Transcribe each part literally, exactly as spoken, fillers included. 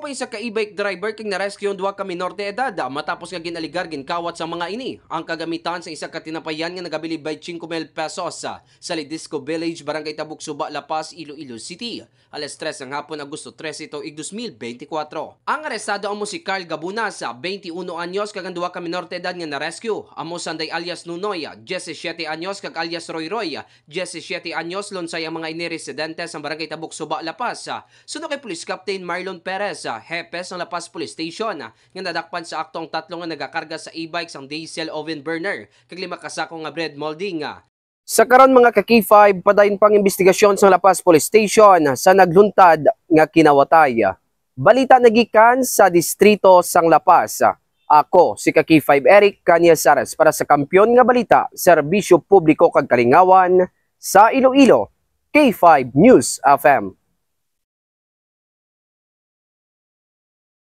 May isa ka e-bike driver kag na-rescue ang duha ka minor de edad, ah, matapos nga gin-aligar ginkawat sa mga ini ang kagamitan sa isa ka tinapayan nga nagabilib by singko mil pesos, ah, sa Lidisco Village, Barangay Tabuk, Suba, La Paz, Iloilo City, alas tres sang hapon, Agosto trese, tuig dos mil benti kwatro. Ang arestado amo si Carl Gabuna, sa twenty-one anyos, kag ang duha ka minor de edad nga na-rescue amo sanday alias Nunoy, diyesisiete anyos, kag alias Roy Roy, diyesisiete anyos, lunsay ang mga ini residente sa Barangay Tabuk, Suba, La Paz. Suno kay Police Captain Marlon Perez, ah, hepe sang La Paz Police Station, ah, nga nadakpan sa akto ang tatlo nga nagakarga sa e-bike sang diesel oven burner kag lima ka sako nga bread molding, ah. Sa karon, mga ka-K five, padayon pang imbestigasyon sang La Paz Police Station sa nagluntad nga kinawatay. Balita nagikan sa distrito sang La Paz. Ako si ka-K five Eric Cañizares para sa Kampiyon nga Balita, Serbisyo Publiko kag Kalingawan sa Iloilo, K five News F M.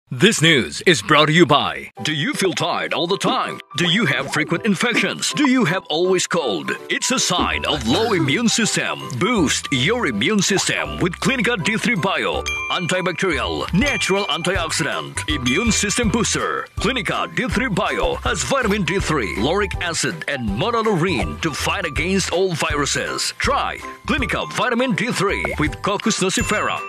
This news is brought to you by: Do you feel tired all the time? Do you have frequent infections? Do you have always cold? It's a sign of low immune system. Boost your immune system with Clinica D three Bio. Antibacterial, natural antioxidant, immune system booster. Clinica D three Bio has vitamin D three, lauric acid, and monolaurin to fight against all viruses. Try Clinica Vitamin D three with Cocos nucifera.